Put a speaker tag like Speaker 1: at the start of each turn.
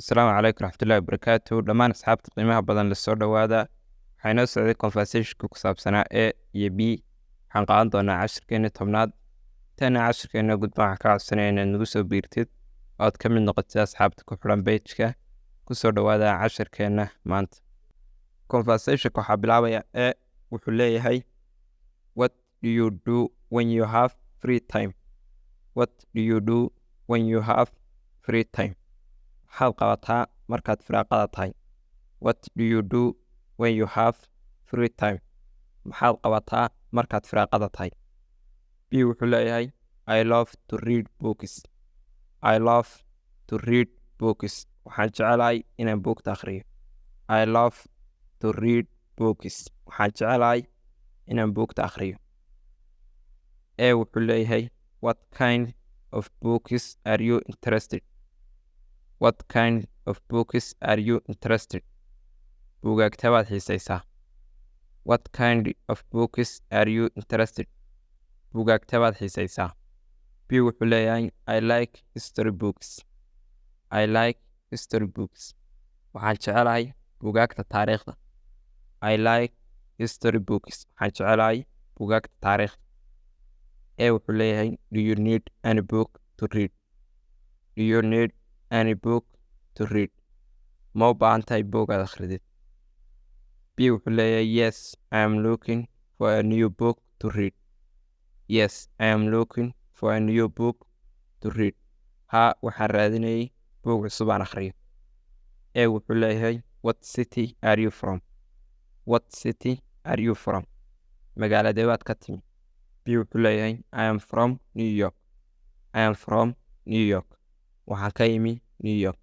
Speaker 1: Asalaamu calaykum raxmatullahi wabarakaatu dhammaan asxaabta qiimaha badan, lasoo dhowaada. Waxaa inoo socday conversationka ku saabsanaa A iyo B. Waxaan qaadan doonaa cashirkeena 10aad. Tana cashirkeena gudba, waxaan ka codsanaya inaad nagu soo biirtid oo aad ka mid noqotid asxaabta ku xidhan pageka. Kusoo dhowaada cashirkeena maanta. Conversationka waxaa bilaabaya A. Wuxuu leeyahay, "What do you do when you have free time? What do you do when you have free time?" Maxaad qabataa markaad firaaqada tahay? What do you do when you have free time? Maxaad qabataa markaad firaaqada tahay? B wuxuu leeyahay, "I love to read books. I love to read books." Waxaan jecelahay inaan buugta akhriyo. I love to read books. Waxaan jecelahay inaan buugta akhriyo. A wuxuu leeyahay, "What kind of books are you interested? What kind of books are you interested?" Buugaagta baad xiisaysaa? What kind of books are you interested? Buugaagta baad xiisaysaa? B wuxuu leeyahay, "I like history books. I like history books." Waxaan jecelahay buugaagta taariikhda. I like history books. Waxaan jecelahay buugaagta taariikhda. A wuxuu leeyahay, "Do you need any book to read? Do you need any book to read?" Ma u baahan tahay buug aad akhridid? B wuxuu leeyahay, "Yes, I am looking for a new book to read. Yes, I am looking for a new book to read." Haa, waxaan raadinayay buug cusub aan akhriyo. A wuxuu leeyahay, "What city are you from? What city are you from?" Magaaladee baad ka timi? B wuxuu leeyahay, "I am from New York. I am from New York." Waxaan ka imi New York.